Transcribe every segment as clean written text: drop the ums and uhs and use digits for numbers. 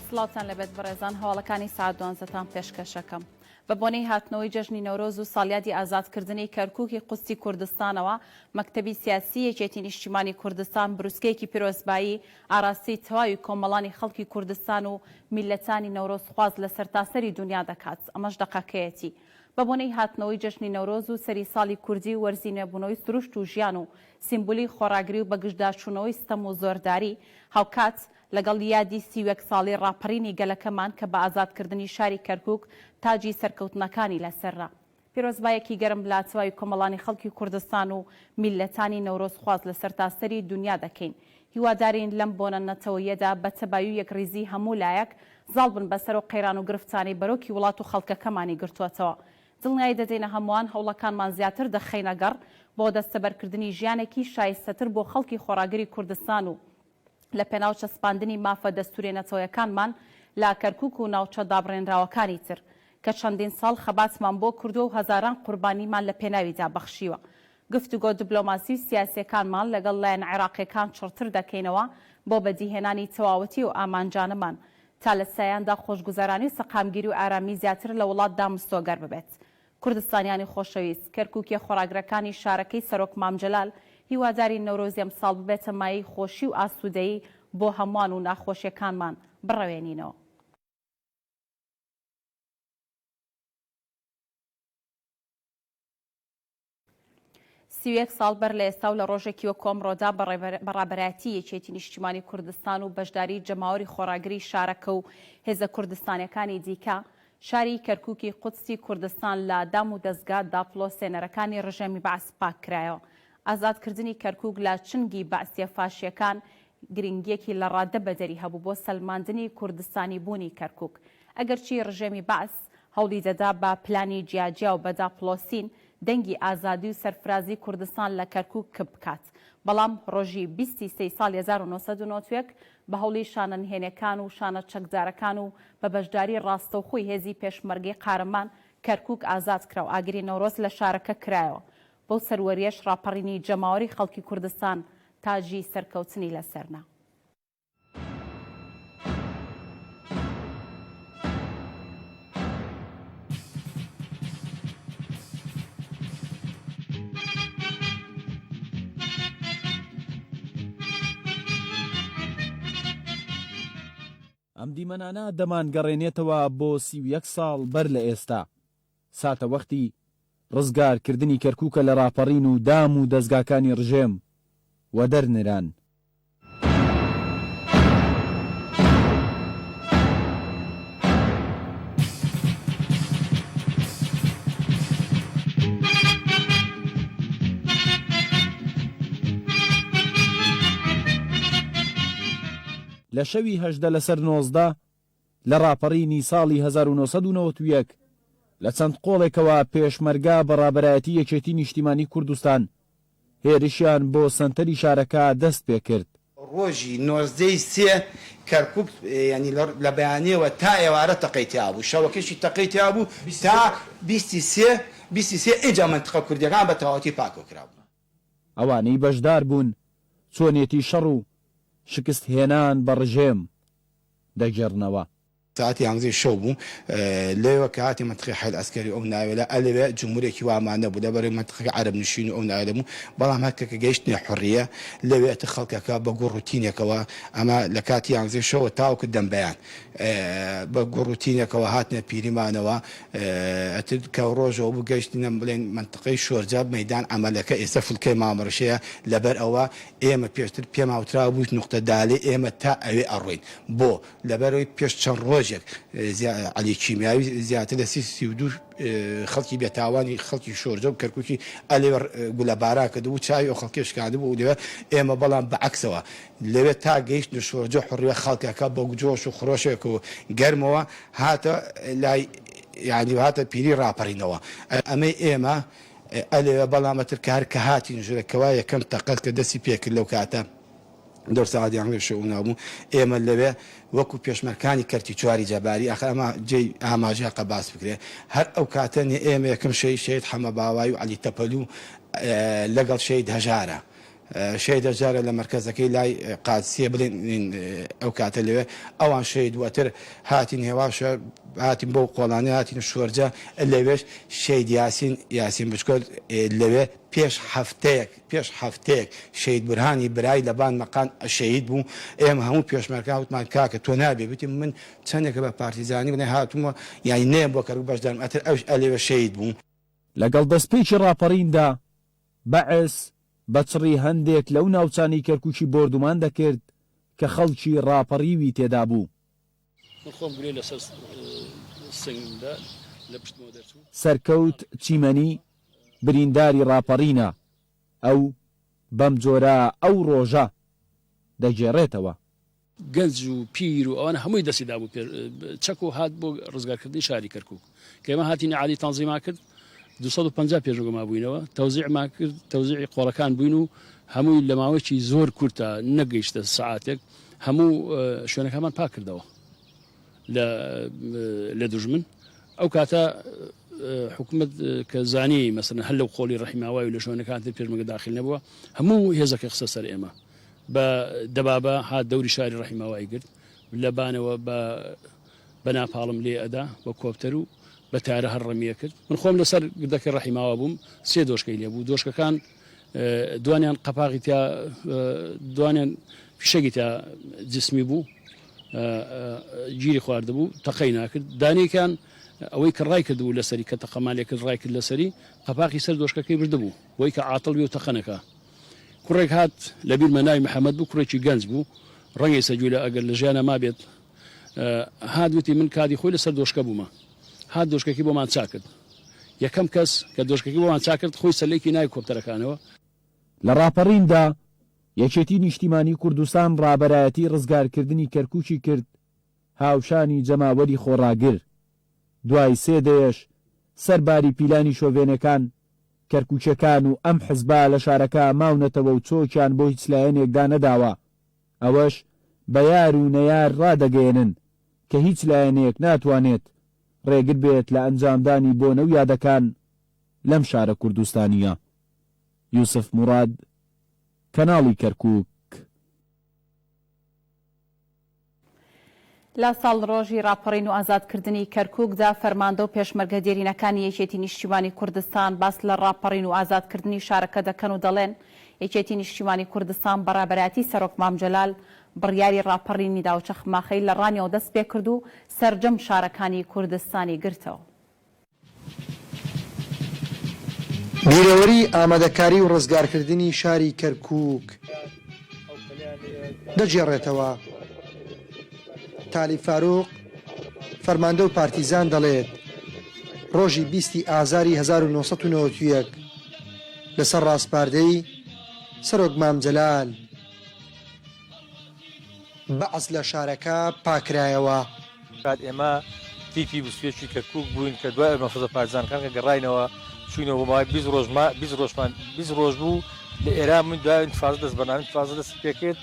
سڵاوتان لەبێت بەڕێزان هەواڵەکانی سعات دوانزەتان پێشکەشەکەم. بە بۆنەی هاتنەوەی جەژنی نەورۆز و ساڵیادی ئازادکردنی کەرکوکی قودسی کوردستانەوە، مەکتەبی سیاسی یەکێتی نیشتیمانی کوردستان بروسکەیەکی پیرۆزبایی ئاراستەی تەواوی کۆمەڵانی خەڵکی کوردستان و میللەتانی نەورۆزخواز لە سەرتاسەری دونیا دەکات، ئەمەش دەقەکەیەتی. بە بۆنەی هاتنەوەی جەژنی نەورۆز و سەری ساڵی کوردی و وەرزی نوێبوونەوەی سروشت و ژیان و سیمبولی خۆڕاگری و بەگژداچوونەوەی ستەم و زۆرداری، هاوکات لەگەڵ یادی 31 ساڵەی ڕاپەڕینی گەلەکەمان کە بە ئازادکردنی شاری کەرکوک تاجی سەرکەوتنەکانی لەسەرنا. پیرۆزبایەکی گەرم لە تەواوی کۆمەڵانی خەڵکی کوردستان و میللەتانی نەورۆزخواز لە سەرتاسەری دونیا دەکەین. هیوادارین لەم بۆنە نەتەوەییەدا بە تەبایی و یەکڕیزی هەموو لایەک زاڵ بن بەسەر ئەو قەیران و گرفتانەی بەرۆکی وڵات و خەڵکەکەمانی گرتووەتەوە. دڵنیایی دەدەینە هەمووان هەوڵەکانمان زیاتر دەخەینە گەڕ بۆ دەستەبەرکردنی ژیانێکی شایستەتر بۆ خەڵکی خۆڕاگری کوردستان و لە پێناو چەسپاندنی مافە دەستوریە نەتەوەیەکانمان لە کەرکوک و ناوچە دابڕێنراوەکانی تر کە چەندین ساڵ خەباتمان بۆ کردووە و هەزاران قوربانیمان لە پێناویدا بەخشیوە. گفتوگۆ دبلۆماسی و سیاسیەکانمان لەگەڵ لایەنە عێراقیەکان چڕتر دەکەینەوە بۆ بەدیهێنانی تەواوەتی ئەو ئامانجانەمان تا لە سایەیاندا خۆشگوزەرانی و سەقامگیری و ئارامی زیاتر لە وڵاتدا مسۆگەر ببێت. کوردستانیانی خۆشەویست، کەرکوکیە خۆڕاگرەکانی شارەکەی سەرۆک مام جەلال، هیوادارین نەورۆزی ئەمساڵ ببێتە مایەی خۆشی و ئاسوودەیی بۆ هەمووان و ناخۆشیەکانمان بڕەوێنینەوە. 31 ساڵ بەر لە ئێستا و لە ڕۆژێکی وەکو ئەمڕۆدا بە ڕابەرایەتی یەکێتی نیشتیمانی کوردستان و بەشداری جەماوەری خۆڕاگری شارەکە و هێزە کوردستانیەکانی دیکە، شاری کەرکوکی قودسی کوردستان لە دام و دەزگا داپڵۆسێنەرەکانی ڕژێمی بەعس پاککرایەوە. ئازادکردنی کەرکوک لە چنگی بەعسیە فاشیەکان گرنگیەکی لە ڕادە بەدەری هەبوو بۆ سەلماندنی کوردستانی بوونی کەرکوک. ئەگەرچی ڕژێمی بەعس هەوڵی دەدا بە پلانی جیاجیا و بە داپڵۆسین دەنگی ئازادی و سەرفرازی کوردستان لە کەرکوک کپ بکات بەڵام ڕۆژی 20 ی سێی ساڵی 1991 بە هەوڵی شانە نهێنێکان و شانە چەکدارەکان و بە بەشداری ڕاستەوخۆی هێزی پێشمەرگەی قارەمان کەرکوک ئازاد کرا و ئاگری نەورۆز لە شارەکە کرایەوە. بەو سەروەریەش ڕاپەڕینی جەماوەری خەڵکی کوردستان تاجی سەرکەوتنی لەسەر نا. ئەم دیمەنانە دەمانگەڕێنێتەوە بۆ 31 ساڵ بەر لە ئێستا، ساتەوەختی ڕزگارکردنی کەرکوکە لە ڕاپەڕین و دام و دەزگاکانی ڕژێم وەدەرنران. لە شەوی 18 لەسەر 19 لە ڕاپەڕینی ساڵی 1991 لە چەند قۆڵێکەوە پێشمەرگە بە ڕابەرایەتی یەکێتی نیشتیمانی کوردستان هێرشیان بۆ سەنتەری شارەکە دەست پێکرد. ڕۆژی 19 ی سێ کەرکوک یانی لە بەیانیەوە تا ئێوارە تەقەی تیا بوو شەوەکەشی تەقەی تیا بوو تا بیستی سێ بیستی سێ ئینجا مەنتقە کوردیەکان بە تەواوەتی پاکەو کرابوو. ئەوانەی بەشدار بوون چۆنێتی شەڕ و شکست هێنان بە ڕژێم دەگێڕنەوە. ساعەتی یانزەی شەو بوو لەوێوە کە هاتین مەنتقەی حەی العەسکەری و ئەو ناوێلە ئەلەوێ جمهورێکی وامان نەبوو لەبەرئەوەی مەنتقەکە عەرەب نشین و ئەو ناوێلە بوو بەڵام هەر کە کە گەیشتینە حوڕیە لەوێ ئەتر خەڵکەکە بە گوڕ و تینێکەوە ئەمە لە کاتی یانزەی شەوە تاوەکو دەم بەیان بە گوڕ و تینێکەوە هاتنە پیریمانەوە ئەتر کە ڕۆژەوە بوو گەیشتینە بڵێن مەنتقەی شۆرجە مەیدان عەمەلەکە ئێستا فلکەی مامڕشەیە لەبەر ئەوە ئێمە پێشتر پێمان وترابوو نوقتە دالێ ئێمە تا ئەوێ ئەڕۆین بۆ لەبەرئەوەی پێش چەند ڕۆژێک عەلی کیمیاوی زیاتر لە 32 خەڵکی بێتاوانی خەڵکی شۆرجە و کەرکوکی ئەلێ گولەباران کردبوو چاوی ئەو خەڵکی شکاندبوو لەوێ ئێمە بەڵام بە عەکسەوە لەوێ تا گەیشتنە شۆرجە حوڕیە خەڵکەکە بە جۆش و خرۆشێک و گەرمەوە هاتە لای یانی هاتە پیری ڕاپەڕینەوە ئەمەی ئێمە ئەلێ بەڵام ئەتر کە هەر کە هاتین ژورە کەوا یەکەم تەقەت کە دەستی پێکرد لەو کاتە دەور سەعات یانزەی شەو نابوو ئێمە لەوێ وەکو پێشمەرکانی کەرتی چواری جەباری ئاخر ئەمە جێی ئاماژەیە هەقە باس بکرێ هەر ئەو کاتە نیە ئێمە یەکەم شەهید شەهید حەمە باوایی و عەلی تەپەلوو لەگەڵ شەهید هەژارە. شەهید جارە لە مەرکەزەکەی لای قادسیە بڵێن ئەو کاتە لەوێ ئەوان شەهید بوو ئەتر هاتین هێواشە هاتین بەو قۆڵانە هاتین شۆرجە لەوێش شەهید یاسین یاسین بچکۆل لەوێ پێش هەفتەیەک پێش هەفتەیەک شەهید بورهانی برای لە بان مەقان شەهید بوو ئێمە هەموو پێشمەرگان وتمان کاکە تۆ نابێ وتی من چەندێکە بە پارتیزانی بڵێ هاتوومە یانی نەیەم بۆ کەرکوک بەشدارم ئەتر ئەوش ئەلەوێ شەهید بوو. لەگەڵ دەستپێکی ڕاپەڕیندا، بەعس بە چڕی هەندێک لەو ناوچانەی کەرکوکی بۆردومان دەکرد کە خەڵکی ڕاپەڕیوی تێدا بوو. من خۆم گولەی لەسەر سنگم دا لە پشتمەوە دەرچوو. سەرکەوت چیمەنی برینداری ڕاپەڕینە، ئەو بەم جۆرە ئەو ڕۆژە دەگێڕێتەوە. گەنج و پیر و ئەوانە هەمووی دەستی دابوو پێ چەک و هات بۆ ڕزگارکردنی شاری کەرکوک کە ئێمە هاتین عادی تەنزیمان کرد 250 پێشمەرگە مابووینەوە تەوزیعمان کرد تەوزیعی قۆڵەکان بووین و هەمووی لە ماوەیەکی زۆر کورتە نەگەیشتە سەعاتێک هەموو شوێنەکانمان پاک کردەوە لە لە دوژمن ئەو کاتە حکومت کە زانی مەسەن هەر لەو قۆڵی ڕەحیماوای و لە شوێنەکان تر پێشمەرگە داخل نەبووە هەموو هێزەکەی خستە سەر ئێمە بە دەبابە هات دەوری شاری ڕەحیماوای گرت، لە بانەوە بە بە ناپاڵم لێ ئەدا بە کۆپتەر و بە تارە هەر ڕەمی ئەکرد. من خۆم لە سەر گردەکەی ڕەحیماوا بووم، سێ دۆشکەی لێ بوو، دۆشکەکان دوانیان قەپاغی تیا دوانیان فیشەکی تیا جسمی بوو، گیری خواردبوو، تەقەی ناکرد. دانەیەکیان ئەوەی کە ڕای کردبوو لەسەری کە تەقەمان لێ کرد ڕای کرد لەسەری، قەپاغی سەر دۆشکەکەی بردبوو بۆی کە عاتڵ بێ و تەقە نەکا. کوڕێک هات لە بیرمە ناوی محەمەد بوو کوڕێکی گەنج بوو ڕەنگە ئیستا گوێ ئەگەر لە ژیانا مابێت هات وتی من کاتی خۆی لەسەر دۆشکە بوومە هات دۆشکەکەی بۆمان چاک کرد یەکەم کەس کە دۆشکەکەی بۆمان چاک کرد خۆی سەلێکی ناوی کۆپتەرەکانەوە. لە ڕاپەڕیندا یەکێتی نیشتیمانی کوردستان ڕابەرایەتی ڕزگارکردنی کەرکوکی کرد هاوشانی جەماوەری خۆڕاگر دوای سێ دەیەش سەرباری پیلانی شۆڤێنەکان کەرکوکیەکان و ئەم حزبە لە شارەکە ماونەتەوە و چۆکیان بۆ هیچ لایەنێک دانەداوە، ئەوەش بە یار و نەیار ڕادەگەیەنن کە هیچ لایەنێک ناتوانێت ڕێگر بێت لە ئەنجامدانی بۆنە و یادەکان لەم شارە کوردستانییە. یوسف موڕاد، کەناڵی کەرکوک. لە ساڵڕۆژی ڕاپەڕین و ئازادکردنی کەرکوکدا فەرماندە و پێشمەرگە دێرینەکانی یەکێتی نیشتیمانی کوردستان باس لە ڕاپەڕین و ئازادکردنی شارەکە دەکەن و دەڵێن یەکێتی نیشتیمانی کوردستان بە ڕابەرایەتی سەرۆک مام جەلال بڕیاری ڕاپەڕینی دا و چەخماخەی لە ڕانیەوە دەستپێکرد و سەرجەم شارەکانی کوردستانی گرتەوە. بیرەوەری ئامادەکاری و ڕزگارکردنی شاری کەرکووک دەگێڕێتەوە. تالیب فاروق، فەرماندە و پارتیزان دەڵێت، ڕۆژی 20 ی ئازاری 1991 لەسەر ڕاسپاردەی سەرۆک مام جەلال، بەعس لە شارەکە پاکرایەوە. کات ئێمە تیپی 21 ی کەرکوک بووین کە دوای مەفرەزە پارتیزانەکان کە گەڕاینەوە چووینەوە بۆ ماوەی 20 ڕۆژ ما 20 ڕۆژمان 20 ڕۆژ بوو لە ئێران بووین دوای ئینتفازە دەست بەرنامەی ئینتفازە دەستی پێکرد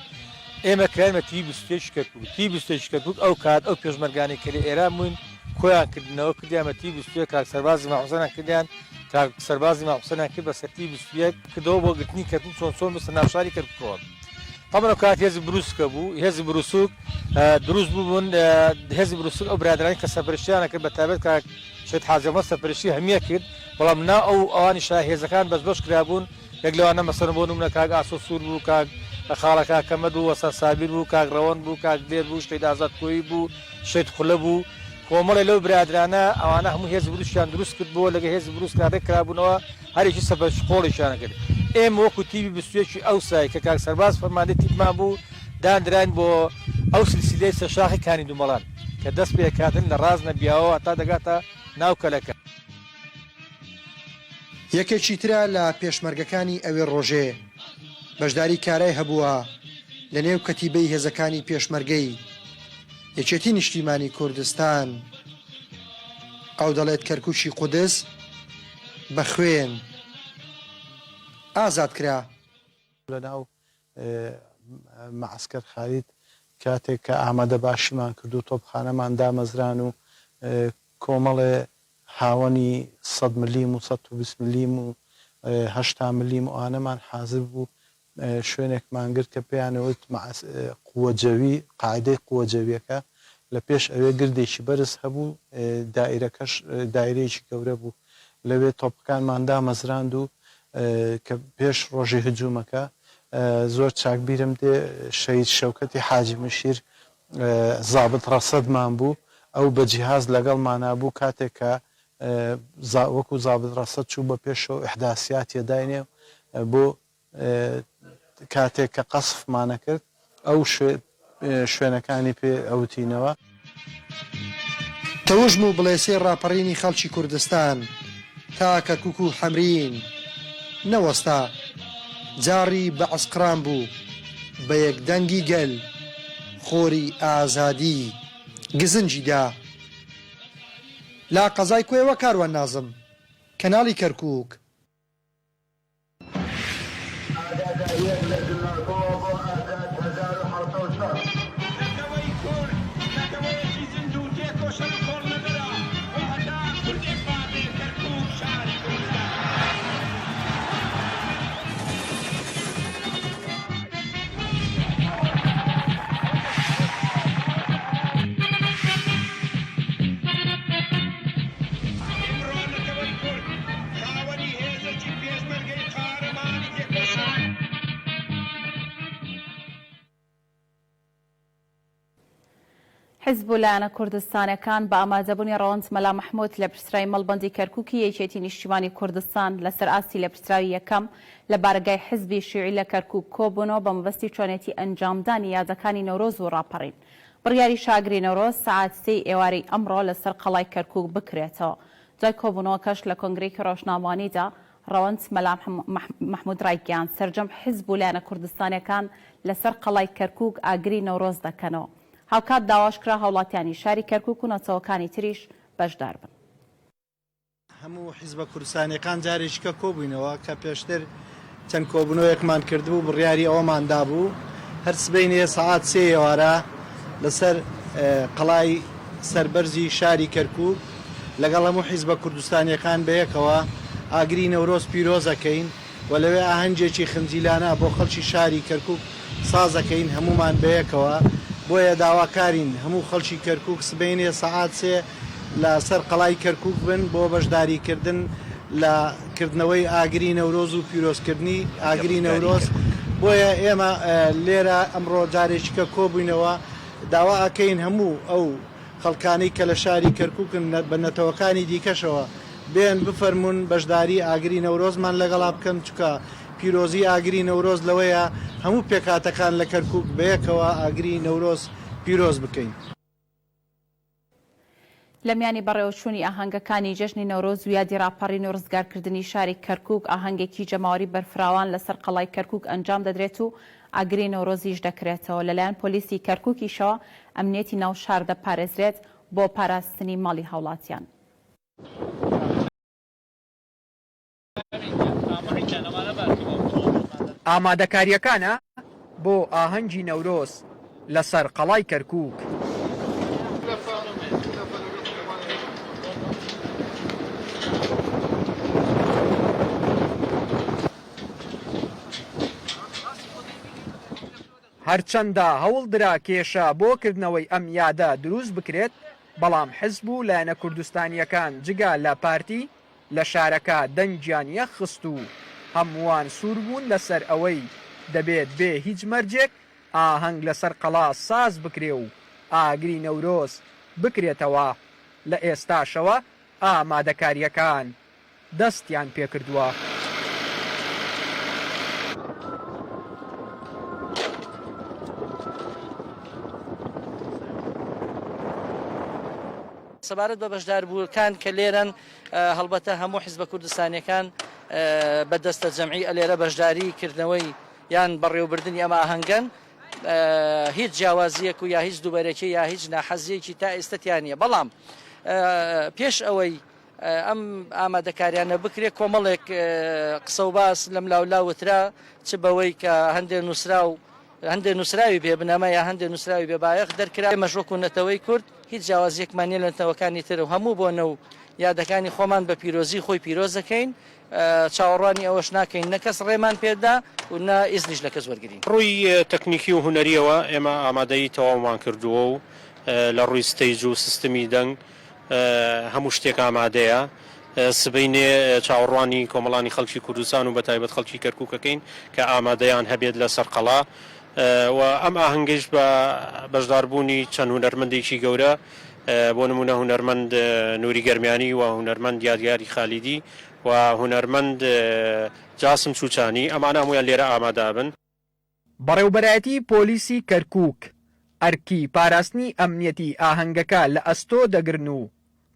ئێمە کراینە تیپی 21 ی کەرکوک تیپی 21 ی کەرکوک ئەو کات ئەو پێشمەرگانەی کە لە ئێران بووین کۆیان کردنەوە کردیان بە تیپی 21 کاک سەربازی مام حوسێنیان کردیان کاک سەربازی مام حوسێنیان کرد بە سەرتیپی 21 کردەوە بۆ گرتنی کەرکوک چۆن چۆن بچنە ناو شاری کەرکوکەوە. تەبعەن ئەو کات هێزی بروسکە بوو، هێزی بروسک دروست بووبوون، هێزی بروسک ئەو برادەرانی کە سەرپەرشتیان ئەکرد بە تایبەت کاک شەهید حاجی ئەحمەد سەرپەرشتی هەمیە کرد، بەڵام نا ئەو ئەوانیشا هێزەکان بەش بەش کرابوون، یەک لەوانە مەسەلەن بۆ نموونە کاک ئاسۆ سوور بوو، کاک خاڵە کاک کەمەد بوو، وەستا سابیر بوو، کاک ڕەوەند بوو، کاک دلێر بوو، شەهید ئازاد کۆیی بوو، شەهید خولە بوو، کۆمەڵێ لەو برادرانە ئەوانە هەموو هێزی بروسکیان دروست کردبووە، لەگەڵ هێزی بروسکا ڕێک کرابوونەوە، هەریەکی سەرپەرشتی قۆڵێکیان ئەکرد. ئێمە وەکو تیپی 21 ی ئەوسای کە کاک سەرباز فەرماندەی تیپمان بوو، داندراین بۆ ئەو سلسیلەی سەر شاخی کانی دومەڵان کە دەست پێ ئەکاتن لە ڕاز نەبیاوەوە هەتا دەگاتە ناو کەلەکە. یەکێکی ترە لە پێشمەرگەکانی ئەوێ ڕۆژێ بەشداری کارای هەبووە لە نێو کەتیبەی هێزەکانی پێشمەرگەی یەکێتی نیشتیمانی کوردستان. ئەو دەڵێت کەرکوکی قودس بە خوێن ئازاد کرا. لە ناو مەعسکەر خالید کاتێک کە ئامادە باشیمان کرد و تۆپخانەمان دامەزران و کۆمەڵێ هاوەنی سەد ملیم و 120 ملیم و 80 ملیم و ئەوانەمان حازر بوو. شوێنێکمان گرت کە پێیان ئەوت قوە جەوی، قاعیدەی قوە جەویەکە، لە پێش ئەوێ گردێکی بەرز هەبوو، دائیرەکەش دائیرەیەکی گەورە بوو، لەوێ تۆپەکانمان دامەزراند و کە پێش ڕۆژی هجومەکە زۆر چاک بیرم دێ شەهید شەوکەتی حاجی مشیر زابت ڕەسەدمان بوو، ئەو بە جیهاز لەگەڵمانا بوو، کاتێک کە وەکو زابت ڕەسەد چوو بە پێشەوە ئیحداسیاتیە داینێ بۆ کاتێک کە قەسفمان ئەکرد ئەو شوێنەکانی پێ ئەوتینەوە. تەوژم و بڵێسەی ڕاپەڕینی خەڵکی کوردستان تا کەرکوک و حەمرین نەوەستا، جاڕی بەعس قڕان بوو بە یەکدەنگی گەل خۆری ئازادی گزنگی دا. لە قەزای کۆیەوە کاروان نازم، کەناڵی کەرکوک. ئاگادارییەک لە جلناکۆوە بۆ ئازاد 1760. نەتەوەی کورد نەتەوەیەکی زیندوو و تێکۆشەر و کۆڵنەدەرە و هەتا کوردێک مابێ کەرکووک شاری کوردستانە. ئیمڕۆ نەتەوەی کورد خاوەنی هێزێکی پێشمەرگەی قارەمانی تێکۆشەرە. حیزب و لایەنە کوردستانەکان بە ئامادەبوونی ڕەوەند مەلا مەحمود لێپرسراوی مەڵبەندی کەرکوکی یەکێتی نیشتیمانی کوردستان لەسەر ئاستی لێپرسراوی یەکەم لە بارەگای حیزبی شیوعی لە کەرکوک کۆبوونەوە بە مەبەستی چۆنێتی ئەنجامدانی یادەکانی نەورۆز و ڕاپەڕین. بڕیاریشە ئاگری نەورۆز سەعات سێی ئێوارەی ئەمڕۆ لەسەر قەڵای کەرکوک بکرێتەوە. دوای کۆبوونەوەکەش لە کۆنگرەیەکی ڕۆژنامەوانیدا ڕەوەند مەلا مەحمود ڕایگەیاند، سەرجەم حیزب و لایەنە کوردستانیەکان لەسەر قەڵای کەرکوک ئاگری نەورۆز دەکەنەوە. هاوکات داواشکرا هاوڵاتیانی شاری کەرکوک و نەتەوەکانی تریش بەشداربن. هەموو حیزبە کوردستانیەکان جارێکیکە کۆبووینەوە کە پێشتر چەند کۆبوونەوەیەکمان کردبوو بڕیاری ئەوەمان دابوو هەر سبەینێ سەعات سێ ئێوارە لەسەر قەڵای سەربەرزی شاری کەرکووک لەگەڵ هەموو حیزبە کوردستانیەکان بەیەکەوە ئاگری نەورۆز پیرۆزەکەین و لەوێ ئاهەنگێکی خنجیلانە بۆ خەڵکی شاری کەرکوک سازەکەین هەموومان بەیەکەوە، بۆیە داواکارین هەموو خەڵکی کەرکوک سبەینێ سەعات سێ لە سەر قەڵای کەرکوک بن بۆ بەشداری کردن لە کردنەوەی ئاگری نەورۆز و پیرۆزکردنی ئاگری نەورۆز، بۆیە ئێمە لێرە ئەمڕۆ جارێکیکە کۆبووینەوە داوا ئەکەین هەموو ئەو خەڵکانەی کە لە شاری کەرکوکن بە نەتەوەکانی دیکەشەوە بێن بفەرموون بەشداری ئاگری نەورۆزمان لەگەڵا بکەن، چونکە پیرۆزی ئاگری نەورۆز لەوەیە هەموو پێکهاتەکان لە کەرکوک بەیەکەوە ئاگری نەورۆز پیرۆز بکەین. لە میانی بەڕێوەچوونی ئاهەنگەکانی جەژنی نەورۆز و یادی ڕاپەڕین و ڕزگارکردنی شاری کەرکوک، ئاهەنگێکی جەماوەری بەرفراوان لەسەر قەڵای کەرکوک ئەنجام دەدرێت و ئاگری نەورۆزیش دەکرێتەوە، لەلایەن پۆلیسی کەرکوکیشەوە ئەمنیەتی ناو شار دەپارێزرێت بۆ پاراستنی ماڵی هاوڵاتیان. ئامادەکارییەکانە بۆ ئاهەنگی نەورۆز لەسەر قەڵای کەرکووک. هەرچەندە هەوڵدرا کێشە بۆ کردنەوەی ئەم یادە دروست بکرێت، بەڵام حزب و لایەنە کوردستانییەکان جگە لە پارتی لە شارەکە دەنگیان یەکخست و هەمووان سوور بوون لەسەر ئەوەی دەبێت بێ هیچ مەرجێک ئاهەنگ لەسەر قەڵا ساز بکرێ و ئاگری نەورۆز بکرێتەوە، لە ئێستاشەوە ئامادەکارییەکان دەستیان پێکردووە. سەبارەت بە بەشداربووەکان کە لێرەن، هەڵبەتە هەموو حیزبە کوردستانیەکان بە دەستە جەمعی ئەلێرە بەشداری کردنەوەی یان بەڕێوەبردنی ئەم ئاهەنگەن، هیچ جیاوازیەک و یا هیچ دووبەرەکی یا هیچ ناحەزیەکی تا ئێستە تیا نیە، بەڵام پێش ئەوەی ئەم ئامادەکاریانە بکرێت کۆمەڵێک قسە و باس لەم لاولا وترا چ بەوەی کە هەندێ نووسراو هەندێ نووسراوی بێ بنەما یا هەندێ نووسراوی بێ بایەخ دەرکرا ئێمەش وەکو نەتەوەی کورد. هیچ جیاوازیەکمان نیە لە نەتەوەکانی تر و هەموو بۆنە و یادەکانی خۆمان بە پیرۆزی خۆی پیرۆز دەکەین، چاوەڕوانی ئەوەش ناکەین نە کەس ڕێمان پێدا و نە ئیزنیش لە کەس وەرگرین. ڕووی تەکنیکی و هونەرییەوە ئێمە ئامادەیی تەواومان کردووە و لە ڕووی stage و سیستمی دەنگ هەموو شتێک ئامادەیە. سبەینێ چاوەڕوانی کۆمەڵانی خەڵکی کوردستان و بەتایبەت خەڵکی کەرکووک ئەکەین کە ئامادەیان هەبێت لە سەرقەڵا و ئەم ئاهەنگەیش بە بەشداربوونی چەند هونەرمەندێکی گەورە بۆ نموونە هونەرمەند نوری گەرمیانی و هونەرمەند یادگاری خالیدی و هونەرمەند جاسم چوچانی ئەمانە هەموویان لێرە ئامادە ئەبن. بەڕێوبەرایەتی پۆلیسی کەرکوک ئەرکی پاراستنی ئەمنیەتی ئاهەنگەکە لە ئەستۆ دەگرن و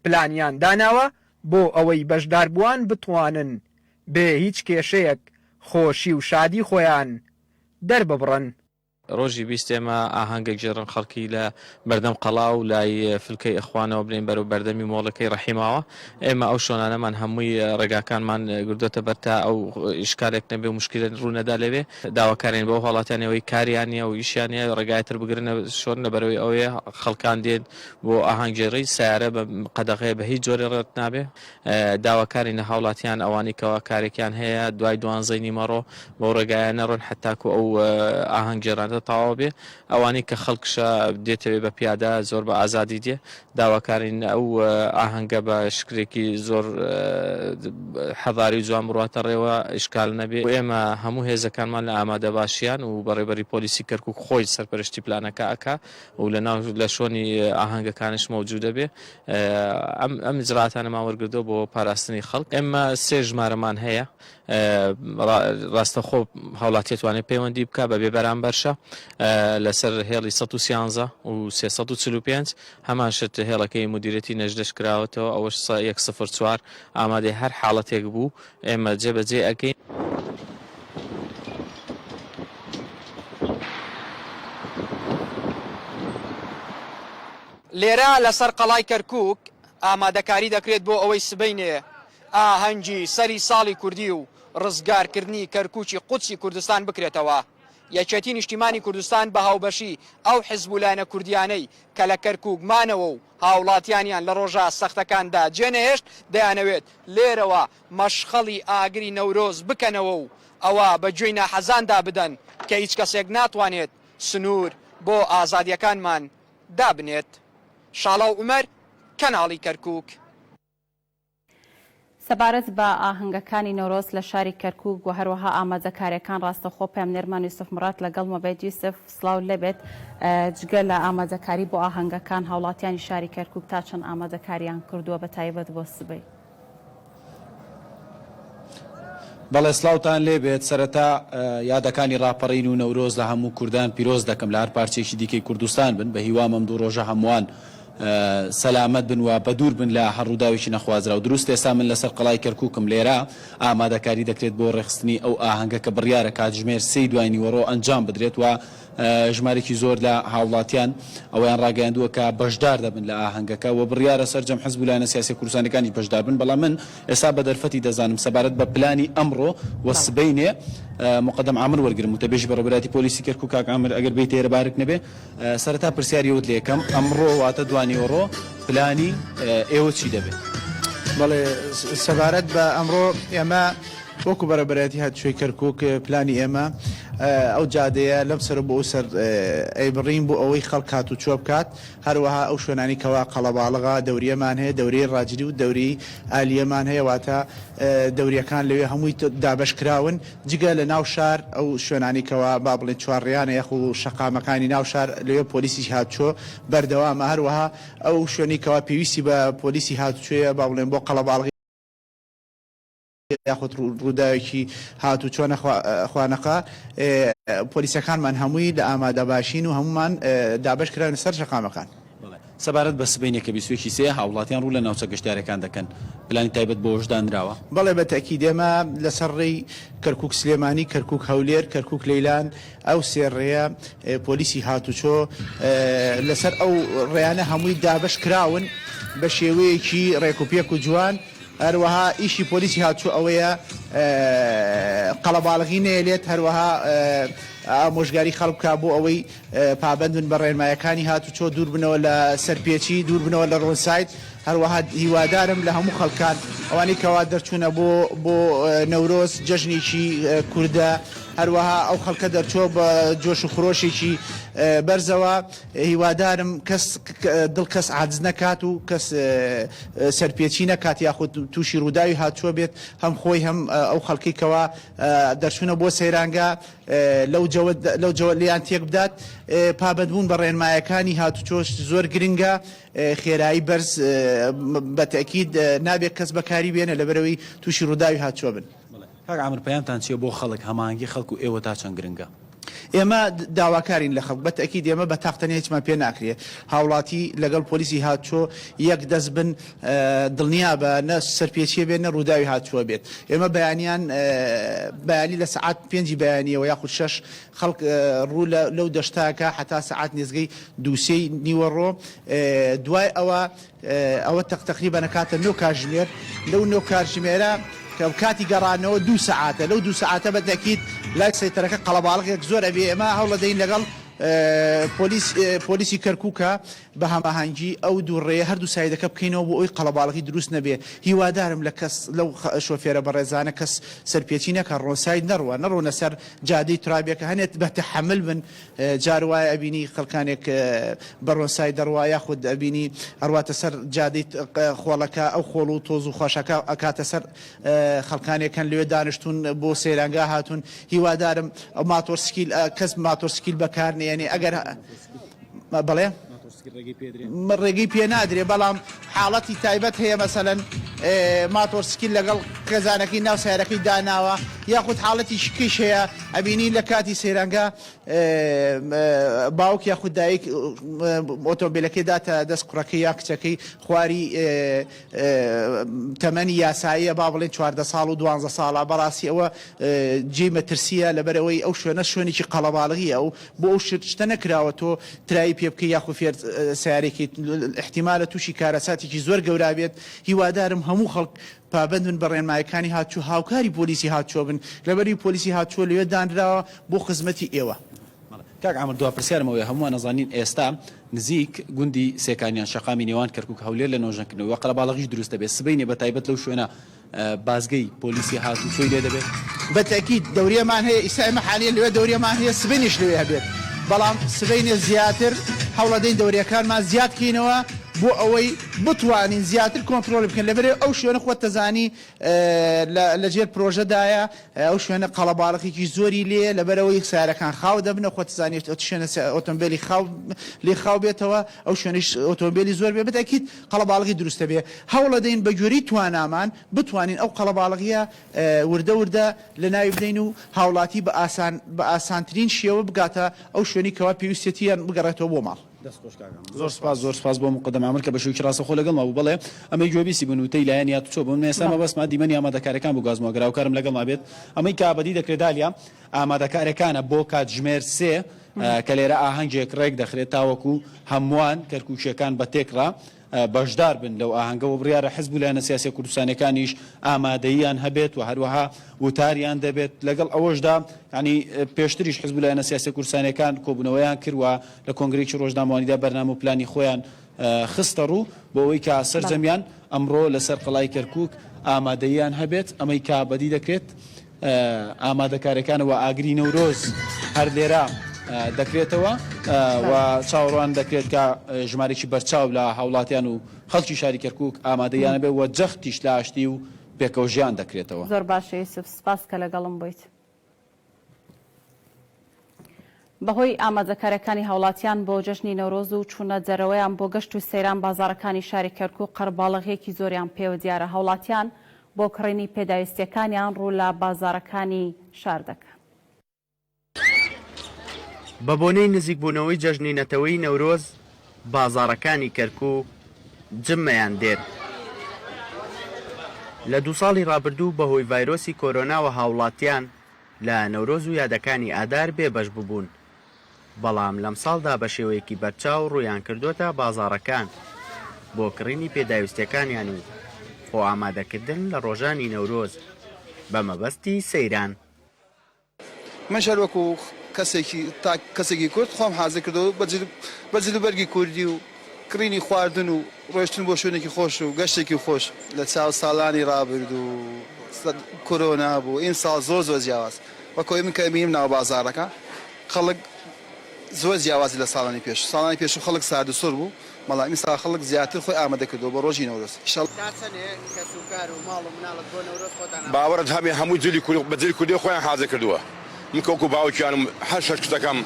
پلانیان داناوە بۆ ئەوەی بەشداربووان بتوانن بێ هیچ کێشەیەک خۆشی و شادی خۆیان دەرببڕن. ڕۆژی 20 ئێمە ئاهەنگ ئەگێڕن خەڵکی لە بەردەم قەڵا و لای فلکەی ئەخوانەوە بنێین بەرەو بەردەمی مۆڵەکەی ڕەحیماوە ئێمە ئەو شۆنانەمان هەمووی ڕێگاکانمان گردۆتە بەر تا ئەو ئیشکالێک نەبێ و مشکلە ڕوو نەدا لەوێ داواکارین بەو هاوڵاتیانەی ئەوەی کاریان نیە و ئیشیان نیە ڕێگای تر بگرنە شۆن لەبەرەوەی ئەوەیە خەڵکان دێن بۆ ئاهەنگگێڕی سەیارە بە قەدەغەیە بە هیچ جۆرێ ڕێت نابێ داواکارین لە هاوڵاتیان ئەوانەی کەوا کارێکیان هەیە دوای دوانزەی نیمەڕۆ بەو ڕێگایە نەڕۆن حەتاکو ئەو ئاهەنگگێڕانە تەواو بێ ئەوانەی کە خەڵکشە دێتەوێ بە پیادە زۆر بە ئازادی دێ داواکارین ئەو ئاهەنگە بە شکلێکی زۆر حەزاری و جوان بڕواتە ڕێوە ئیشکال نەبێ ئێمە هەموو هێزەکانمان لە ئامادەباشیان و بەڕێوبەری پۆلیسی کەرکوک خۆی سەرپەرشتی پلانەکە ئەکا و لە ناو لە شۆنی ئاهەنگەکانش مەوجودە بێ ئەم ئەم ئیجرائاتانەمان وەرگردووە بۆ پاراستنی خەڵک ئێمە سێ ژمارەمان هەیە ڕاستەخۆ هاوڵاتی توانێت پەیوەندی بکە بە بێ بەرامبەرشە لەسەر هێڵی 113 و 345 هەمان شت هێڵەکەی مدیرەتی نەژدەش کراوەتەوە ئەوەش 104 ئامادەی هەر حاڵەتێک بوو ئێمە جێبەجێ ئەەکەین. لێرە لەسەر قەڵای کەرکوک ئامادەکاری دەکرێت بۆ ئەوەی سبەینێ ئاهەنگی سەری ساڵی کوردی و ڕزگارکردنی کەرکوکی قودسی کوردستان بکرێتەوە. یەکێتی نیشتیمانی کوردستان بە هاوبەشی ئەو حزب و لایەنە کوردیانەی کە لە کەرکوک مانەوە و هاوڵاتیانیان لە ڕۆژە سەختەکاندا جێنەهێشت دەیانەوێت لێرەوە مەشخەڵی ئاگری نەورۆز بکەنەوە و ئەوە بە گوێی ناحەزاندا بدەن کە هیچ کەسێک ناتوانێت سنوور بۆ ئازادیەکانمان دابنێت. شاڵاو عومەر، کەناڵی کەرکوک. سەبارەت بە ئاهەنگەکانی نەورۆز لە شاری کەرکوک و هەروەها ئامادەکاریەکان ڕاستەوخۆ پەیامنێرمان یوسف موراد لەگەڵمە بێت یوسف سڵاو لێبێت جگە لە ئامادەکاری بۆ ئاهەنگەکان هاوڵاتیانی شاری کەرکوک تا چەند ئامادەکاریان کردووە بە تایبەت بۆ سبەی؟ بەڵێ سڵاوتان لێبێت سەرەتا یادەکانی ڕاپەڕین و نەورۆز لە هەموو کوردان پیرۆز دەکەم لە هەر پارچەیەکی دیکەی کوردستان بن بە هیوام ئەم دوو ڕۆژە هەمووان سەلامەت بن و بەدوور بن لە هەر ڕووداوێکی نەخوازراو دروست ئێستا من لەسەر قەڵای کەرکوکم لێرە ئامادەکاری دەکرێت بۆ ڕێکخستنی ئەو ئاهەنگە کە بڕیارە کاتژمێر سێی دوای نیوەڕۆ ئەنجام بدرێت و ژمارەیەکی زۆر لە هاوڵاتیان ئەوەیان ڕاگەیاندووە کە بەشدار دەبن لە ئاهەنگەکە و بڕیارە سەرجەم حزب و لایەنە سیاسیە کوردستانیەکانیش بەشدار بن، بەڵام من ئێستا بە دەرفەتی دەزانم سەبارەت بە پلانی ئەمڕۆ و سبەینێ موقەدەم عامر وەرگرم وتەبێژی بەڕێوەبەرایەتی پۆلیسی کەرکوک کاک عامر ئەگەر بێیتە ئێرە بارک نەبێ سەرەتا پرسیاری ئەوت لێکەم ئەمڕۆ واتە دوانیوەڕۆ پلانی ئێوە چی دەبێت؟ بەڵێ سەبارەت بە ئەمڕۆ ئێمە وەکو بەڕێوەبەرایەتی هاتوچۆی کەرکوک پلانی ئێمە ئەو جادەیە لەم سەر و بۆ ئەو سەر ئەیبڕین بۆ ئەوەی خەڵک هاتوچۆ بکات، هەروەها ئەو شوێنانەی کەوا قەڵەباڵغە دەوریەمان هەیە دەوریەی ڕاجری و دەوریەی ئالیەمان هەیە واتە دەوریەکان لەوێ هەمووی دابەش کراون جگە لە ناو شار ئەو شوێنانەی کەوا با بڵێین چوارڕیانە یاخو شەقامەکانی ناو شار لەوێ پۆلیسی هاتوچۆ بەردەوامە هەروەها ئەو شوێنەی کەوا پێویستی بە پۆلیسی هاتوچۆیە با بڵێین بۆ قەڵەباڵغی یاخود ڕووداوێکی هاتوچۆ خوانەقە پۆلیسەکانمان هەمووی لە ئامادەباشین و هەموومان دابەش کراوین سەر شەقامەکان. سەبارەت بە سبەینێ کە 21 ی سێ هاوڵاتیان ڕوو لە ناوچە گەشتیارەکان دەکەن، پلانی تایبەت بۆ ئەوەش دانراوە؟ بەڵێ بە تەئکید ئێمە لەسەر ڕێی کەرکوک سلێمانی، کەرکوک هەولێر، کەرکوک لەیلان ئەو سێ ڕێیە پۆلیسی هاتوچۆ لەسەر ئەو ڕێیانە هەمووی دابەش کراون بە شێوەیەکی ڕێکوپێک و جوان، هەروەها ئیشی پۆلیسی هاتوچۆ ئەوەیە قەڵەباڵغی نەیەلێت، هەروەها. ئامۆژگاری خەڵک بکا بۆ ئەوەی پابەند بن بە ڕێنمایەکانی هاتوچۆ، دوور بنەوە لە سەرپێچی، دوور بنەوە لە ڕۆنساید، هەروەها هیوادارم لە هەموو خەڵکان ئەوانەی کەوا دەرچوونە بۆ بۆ نەورۆز جەژنێکی کوردە، هەروەها ئەو خەڵکە دەرچووە بە جۆش و خرۆشێکی بەرزەوە، هیوادارم کەس دڵ کەس عاجز نەکات و کەس سەرپێچی نەکات یاخود تووشی ڕووداوی هاتوچۆ بێت، هەم خۆی هەم ئەو خەڵکەی کەوا دەرچوونە بۆ سەیرانگا لەو جەوە لەو جەوە لێیان تێک بدات. پابەندبوون بە ڕێنمایەکانی هاتوچۆش زۆر گرنگە، خێرایی بەرز بە تەئکید نابێت کەس بەکاری بێنێ لەبەرئەوەی تووشی ڕووداوی هاتوچۆ بن. بەڵێ کاک عامر پەیامتان چیە بۆ خەڵک، هەماهەنگی خەڵک و ئێوە تا چەند گرنگە؟ ئێمە داواکارین لە خەڵک، بە تەئکید ئێمە بە تاق تەنیا هیچمان پێ ناکرێ، هاوڵاتی لەگەڵ پۆلیسی هاتوچۆ یەک دەست بن، دڵنیابە نە سەرپێچیە بێت نە ڕووداوی هاتوچۆ بێت. ئێمە بەیانیان بەیانی لە سەعات پێنجی بەیانیەوە یاخود شەش خەڵک ڕوو لە لەو دەشتاکە هەتا سەعات نێزگەی دوو سێی نیوەڕۆ دوای ئەوە ئەوە تەق تەقریبەن ئەکاتە نۆ کاژمێر، لەو نۆ کاتژمێرە کە کاتی گەڕانەوە دوو سەعاتە، لەو دوو سەعاتە بە تەئکید لای سەیتەرەکە قەڵەباڵغێک زۆر ئەبێ، ئێمە هەوڵەدەین لەگەڵ پۆلیس پۆلیسی کەرکوکە بە هەماهەنگی ئەو دوو ڕێیە هەردوو سایدەکە بکەینەوە بۆ ئەوەی قەڵەباڵغی دروست نەبێ، هیوادارم لە کەس لەو شۆفێرە بەڕێزانە کەس سەرپێچی نەکا ڕۆنساید نەڕوا نەڕۆنە سەر جادەی ترابێکە هەنێت بە تەحەمل بن جار وایە ئەبینی خەڵکانێک بە ڕۆنسای دەڕوا یاخود ئەبینی ئەڕواتە سەر جادەی خۆڵەکە ئەو خۆڵ و تۆز و خۆشەکە ئەکاتە سەر خەڵکانێک هەن لەوێ دانیشتوون بۆ سەیرانگا هاتوون هیوادارم ئەو ماتۆر سکیل کەس ماتۆر سکیل بەکار نێنێ ئەگەر بەڵێ ڕێگەی پێ نادرێ بەڵام حاڵەتی تایبەت هەیە مەسەلەن ماتۆر سکیل لەگەڵ خێزانەکەی ناو سەیارەکەی داناوە یاخود حاڵەتی شکیش هەیە ئەبینی لە کاتی سەیرانگا باوک یاخود دایک ئۆتۆمبیلەکەی داتە دەست کوڕەکەی یا کچەکەی خواری تەمەنی یاساییە با بڵێن 14 ساڵ و 12 ساڵە بەڕاستی ئەوە جێی مەترسیە لەبەرئەوەی ئەو شوێنە شوێنێکی قەڵەباڵغیە و بۆ ئەو شتە نەکراوە تۆ ترایی پێ بکەی یاخود فێر سەیارەی ئیحتیمالە توشی کارەساتێکی زۆر گەورا بێت هیوادارم هەموو خەڵک پابەند بن بە ڕێنمایەکانی هاتچۆ هاوکاری پۆلیسی هاتچۆ بن لەبەری پۆلیسی هاتچۆ لەوێ دانراوە بۆ خزمەتی ئێوە. کاک عامر دوا پرسیارم ئەوەیە هەمووان ئەزانین ئێستا نزیک گوندی سێکانیان شەقامی نێوان کەرکوک هەولێر لە نۆژەنکردنەوە قەرەباڵغیش دروست دەبێت سبەینێ بە تایبەت لەو شوێنە بازگەی پۆلیسی هاتوچۆی لێ دەبێت؟ بە تەئکید دەوریەمان هەیە، ئیستا ئێمە حالیەن لەوێ دەوریەمان هەیە، سبەینێش لەوێ هەبێت، بەڵام سبەینێ زیاتر هەوڵەدەین دەوریەکانمان زیاد کەینەوە بۆ ئەوەی بتوانین زیاتر کۆنترۆڵی بکەین، لەبەرئەوەی ئەو شوێنە خۆت دەزانی لە ژێر پرۆژەدایە، ئەو شوێنە قەڵەباڵغێکی زۆری لێیە، لەبەرئەوەی سەیارەکان خاو دەبنەوە، خۆت دەزانی ئەو شوێنە ئۆتۆمبێلی خاو لێ خاو بێتەوە، ئەو شوێنەش ئۆتۆمبێلی زۆر بێ، بە تەئکید قەڵەباڵغی دروست دەبێ، هەوڵەدەین بە گوێرەی توانامان بتوانین ئەو قەڵەباڵغییە وردە وردە لەناوی بدەین و هاوڵاتی بە ئاسان بە ئاسانترین شێوە بگاتە ئەو شوێنەی کەوا پێویستیەتی یان بگەڕێتەوە بۆ ماڵ. دەست خۆش کاک عامر. زۆر سوپاس زۆر سوپاس بۆ مقدم عامر کە بە شێوەیەکی ڕاستەوخۆ لەگەڵما بوو بەڵێ ئەمەی گوێبیستی بوون وتەی لایەنی هاتوچۆ بوو من ئێستا مەبەستمە دیمەنی ئامادەکاریەکان بگوازمەوە گەر هاوکارم لەگەڵما بێت ئەمەی کە بەدی دەکرێت دالیا ئامادەکارەکانە بۆ کاتژمێر سێ کە لێرە ئاهەنگێک ڕێک دەخرێت تاوەکو هەمووان کەرکوکیەکان بە تێکڕا بەشدار بن لەو ئاهەنگە و بڕیارە حزب و لایەنە سیاسیە کوردستانیەکانیش ئامادەییان هەبێت و هەروەها وتاریان دەبێت لەگەڵ ئەوەشدا یانی پێشتریش حزب و لایەنە سیاسیە کوردستانیەکان کۆبوونەوەیان کرد و لە کۆنگرەیەکی ڕۆژنامەوانیدا بەرنامە و پلانی خۆیان خستە ڕوو بۆ ئەوەی کە سەرجەمیان ئەمڕۆ لەسەر قەڵای کەرکوک ئامادەییان هەبێت ئەمەی کە بەدی دەکرێت ئامادەکاریەکانەوە ئاگری نەورۆز هەر لێرە دەکرێتەوە و چاوەڕوان دەکرێت کە ژمارێکی بەرچاو لە هاوڵاتیان و خەڵکی شاری کەرکوک ئامادەیانە بێ و جەختیش لە ئاشتی و پێکەوەژیان دەکرێتەوە. زۆر باشە یوسف سپاس کە لەگەڵم بوویت. بەهۆی ئامادەکاریەکانی هاوڵاتیان بۆ جەژنی نەورۆز و چوونە دەرەوەیان بۆ گەشت و سەیران بازاڕەکانی شاری کەرکوک قەرباڵغیەکی زۆریان پێوە دیارە هاوڵاتیان بۆ کڕینی پێداویستیەکانیان ڕوو لە بازاڕەکانی شار دەکەن. بەبۆنەی نزیکبوونەوەی جەژنی نەتەوەیی نەورۆز، بازاڕەکانی کەرکوک جمەیان دێت. لە دوو ساڵی ڕابردوو بەهۆی ڤایرۆسی کۆرۆناوە هاوڵاتیان لە نەورۆز و یادەکانی ئادار بێ بەش ببوون، بەڵام لەمساڵدا بە شێوەیەکی بەرچاو ڕوویان کردۆتە بازاڕەکان بۆ کڕینی پێداویستیەکانیان و خۆ ئامادەکردن لە ڕۆژانی نەورۆز بە مەبەستی سەیران. منش هەر وەکو. کەسێکی تاک کەسێکی کورد خۆم حازر کردەوە بە جل بە جل و بەرگی کوردی و کڕینی خواردن و ڕۆیشتن بۆ شوێنێکی خۆش و گەشتێکی خۆش. لە چاو ساڵانی ڕابردوو کۆرۆنا بوو ئیمساڵ زۆر زۆر جیاواز وەک ئەوەی من کە ئەبینم ناو بازاڕەکە خەڵک زۆر جیاوازی لە ساڵانی پێشوو ساڵانی پێشوو خەڵک سارد و سڕ بوو بەڵام ئیمساڵ خەڵک زیاتر خۆی ئامادە کردووە بۆ ڕۆژی نەورۆز ئیشەڵ. تا چەنێ کەس و کار و ماڵ و مناڵت بۆ نەورۆز خۆتان ئامادە باوەڕت هەبێ هەمووی جلی کوردی بە جلی کوردی خۆیان حازر کردووە من کە وەکو باوکیانم هەر شەش کچەکەم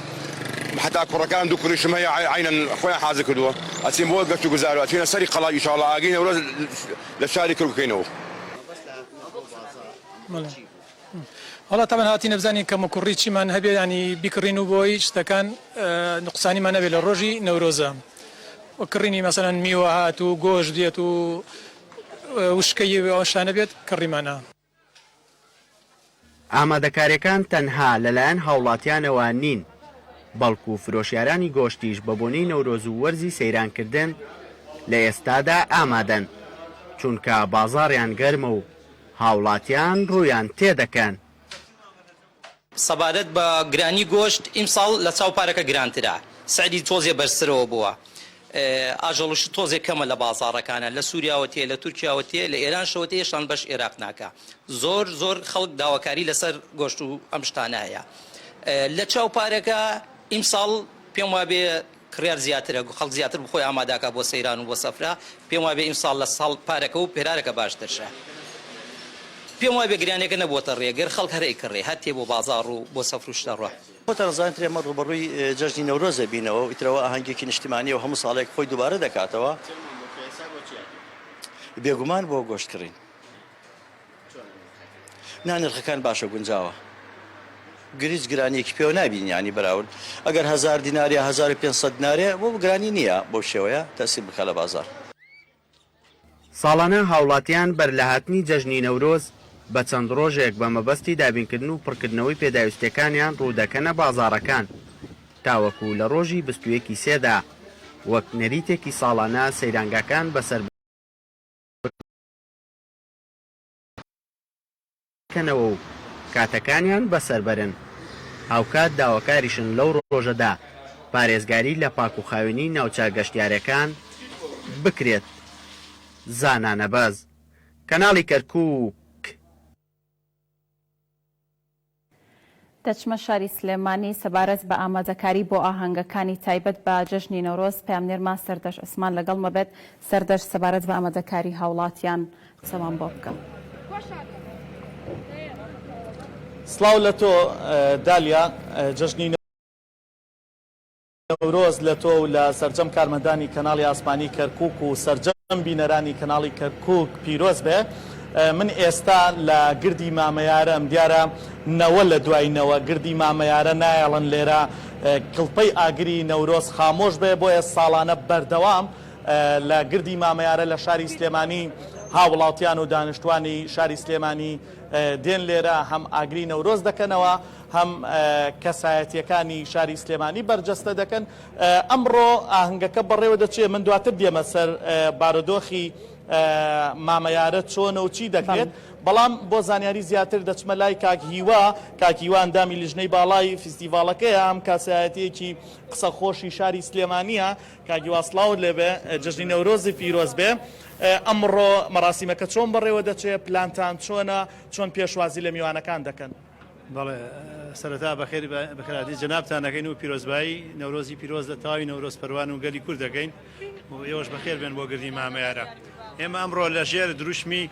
حەتا کوڕەکان دوو کوڕیشم هەیە عەینەن خۆیان حازر کردووە ئەچین بۆ گەشت و گوزار و ئەچینە سەری قەڵا ئیشاڵا ئاگری نەورۆز لە شاری کورد بکەینەوە. مەبەست لە هاتنەوە بۆ بازاڕ ئەمڕۆ چی بوو؟ وەڵا تەبعەن هاتینە بزانین کەم و کوڕی چیمان هەبێ یانی بیکڕین و بۆی شتەکان نوقسانیمان نەبێ لە ڕۆژی نەورۆزە وەک کڕینی مەسەلەن میوە هات و گۆشت بێت و وشکەی و ئەو شتانە بێت کڕیمانە. ئامادەکاریەکان تەنها لەلایەن هاوڵاتیانەوە نین، بەڵکو فرۆشیارانی گۆشتیش بەبۆنەی نەورۆز و وەرزی سەیرانکردن لە ئێستادا ئامادەن، چونکە بازاڕیان گەرمە و هاوڵاتیان ڕوویان تێدەکەن. سەبارەت بە گرانی گۆشت ئیمساڵ لە چاو پارەکە گرانترە سعری تۆزێ بەرزترەوە بووە ئاژەڵ و شت تۆزێ کەمە لە بازاڕەکانە لە سوریاوە تێ لە تورکیاوە تێ لە ئێرانشەوە تێ هێشتان بەش ئێراق ناکا زۆر زۆر خەڵک داواکاری لەسەر گۆشت و ئەم شتانە هەیە لە چاو پارەکە ئیمساڵ پێم وابێ کڕیار زیاترە خەڵک زیاتر بخۆی ئاماداکا بۆ سەیران و بۆ سەفرە پێم وابێ ئیمساڵ لە ساڵ پارەکە و پێرارەکە باشترشە پێم وابێ گرانیەکە نەبووەتە ڕێگر خەڵک هەر ئەیکڕێ هەر تێ بۆ بازاڕ و بۆ سەفر و شتە ڕۆ. خۆتان ئەزانن تر ئێمە ڕووبەڕووی جەژنی نەورۆز ئەبینەوە و ئیتر ئەوە ئاهەنگێکی نیشتیمانییە و هەموو ساڵێک خۆی دووبارە دەکاتەوە. بێگومان بۆ گۆشت کڕین. نا نرخەکان باشە گونجاوە گریج گرانیەکی پێوە نابینی یانی بەراورد ئەگەر هەزار دینار یا 1500 دینارێ بۆ گرانی نییە بەو شێوەیە تەسیر بکە لە بازار. ساڵانە هاوڵاتیان بەر لە هاتنی جەژنی نەورۆز بە چەند ڕۆژێک بە مەبەستی دابینکردن و پڕکردنەوەی پێداویستیەکانیان ڕوودەکەنە بازاڕەکان تاوەکو لە ڕۆژی 21 ی سێدا وەک نەریتێکی ساڵانە سەیرانگاکان بەسەر بکەنەوە و کاتەکانیان بەسەر بەرن، هاوکات داواکاریشن لەو ڕۆژەدا پارێزگاری لە پاک و خاوێنی ناوچە گەشتیارەکان بکرێت. زانا نەبەز، کەناڵی کەرکووک. دەچمە شاری سلێمانی سەبارەت بە ئامادەکاری بۆ ئاهەنگەکانی تایبەت بە جەژنی نەورۆز پەیامنێرمان سەردەشت عوسمان لەگەڵمە بێت، سەردەشت سەبارەت بە ئامادەکاری هاوڵاتیان قسەمان بۆ بکە. سڵاو لە تۆ دالیا، جەژنی نەورۆز لە تۆ و لە سەرجەم کارمەندانی کەناڵی ئاسمانی کەرکوک و سەرجەم بینەرانی کەناڵی کەرکوک پیرۆز بێ. من ئێستا لە گردی مامەیارەم، دیارە نەوە لە دوای نەوە گردی مامەیارە نایەڵن لێرە کڵپەی ئاگری نەورۆز خامۆش بێ، بۆیە ساڵانە بەردەوام لە گردی مامەیارە لە شاری سلێمانی هاوڵاتیان و دانیشتوانی شاری سلێمانی دێن لێرە هەم ئاگری نەورۆز دەکەنەوە هەم کەسایەتییەکانی شاری سلێمانی بەرجەستە دەکەن. ئەمڕۆ ئاهەنگەکە بەڕێوە دەچێت، من دواتر دێمە سەر بارودۆخی مامەیارە چۆنە و چی دەکرێت، بەڵام بۆ زانیاری زیاتر دەچمە لای کاک هیوا، کاک هیوا ئەندامی لیژنەی باڵای فیستیڤاڵەکەیە، هەم کەسایەتییەکی قسەخۆشی شاری سلێمانییە. کاک هیوا سڵاوت لێبێ، جەژنی نەورۆزی پیرۆز بێ. ئەمڕۆ مەراسیمەکە چۆن بەڕێوە دەچێت، پلانتان چۆنە، چۆن پێشوازی لە میوانەکان دەکەن؟ بەڵێ سەرەتا بەخێر بەخێرهاتی جەنابتان ئەکەین و پیرۆزبایی نەورۆزی پیرۆز لە تەواوی نەورۆز پەروان و گەلی کورد دەکەین و ئێوەش بەخێر بێن بۆ گردی مامەیارە. ئێمە ئەمڕۆ لە ژێر دروشمی